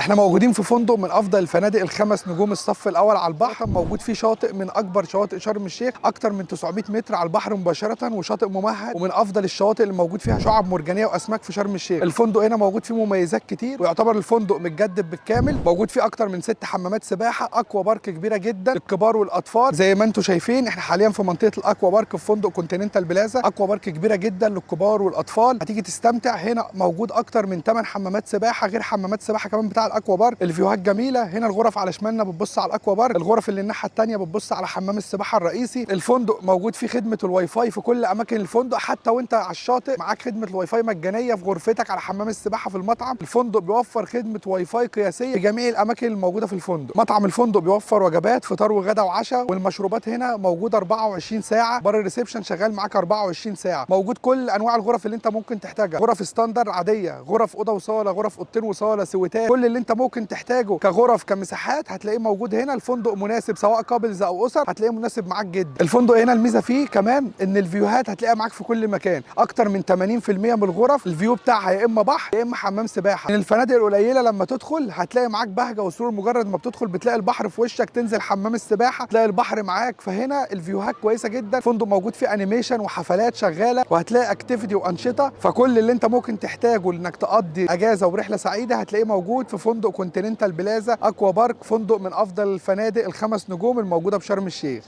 احنا موجودين في فندق من افضل الفنادق الخمس نجوم الصف الاول على البحر. موجود فيه شاطئ من اكبر شواطئ شرم الشيخ، اكتر من 900 متر على البحر مباشرة، وشاطئ ممهد ومن افضل الشواطئ اللي موجود فيها شعاب مرجانيه واسماك في شرم الشيخ. الفندق هنا موجود فيه مميزات كتير، ويعتبر الفندق متجدد بالكامل. موجود فيه اكتر من 6 حمامات سباحة، aqua park كبيرة جدا للكبار والاطفال. زي ما انتم شايفين احنا حاليا في منطقة ال aqua park في فندق كونتيننتال بلازا. aqua park كبيرة جدا للكبار والاطفال، هتيجي تستمتع. هنا موجود اكتر من 8 حمامات سباحة، غير حمامات سباحة كمان بتاع ال aqua park. ال view هات جميلة. هنا الغرف على شمالنا بتبص على ال aqua park، الغرف اللي الناحية الثانية بتبص على حمام السباحة الرئيسي. الفندق موجود فيه خدمة الواي فاي في كل اماكن الفندق، حتى وانت على الشاطئ معاك خدمة الواي فاي مجانية في غرفتك، على حمام السباحة، في المطعم. الفندق بيوفر خدمة واي فاي قياسية في جميع الاماكن الموجودة في الفندق. مطعم الفندق بيوفر وجبات فطار وغدا وعشاء، والمشروبات هنا موجودة 24 ساعه. bar ال reception شغال معاك 24 ساعه. موجود كل انواع الغرف اللي انت ممكن تحتاجها، غرف standard عاديه، غرف اوضة وصاله، غرف اوضتين وصاله، suite ات، كل اللي انت ممكن تحتاجه كغرف كمساحات هتلاقيه موجود هنا. الفندق مناسب سواء couples او اسر، هتلاقيه مناسب معاك جدا. الفندق هنا الميزة فيه كمان ان ال view هات هتلاقيها معاك في كل مكان. اكتر من 80% من الغرف ال view بتاعها يا اما بحر يا اما حمام سباحة. من الفنادق القليلة لما تدخل هتلاقي معاك بهجة وسرور، مجرد ما بتدخل بتلاقي البحر في وشك، تنزل حمام السباحة تلاقي البحر معاك. فهنا ال view هات كويسة جدا. الفندق موجود فيه animation وحفلات شغاله، وهتلاقي activity وانشطه. فكل اللي انت ممكن تحتاجه انك تقضي اجازه ورحله سعيدة هتلاقيه موجود في فندق كونتيننتال بلازا aqua park، فندق من افضل الفنادق الخمس نجوم الموجودة بشرم الشيخ.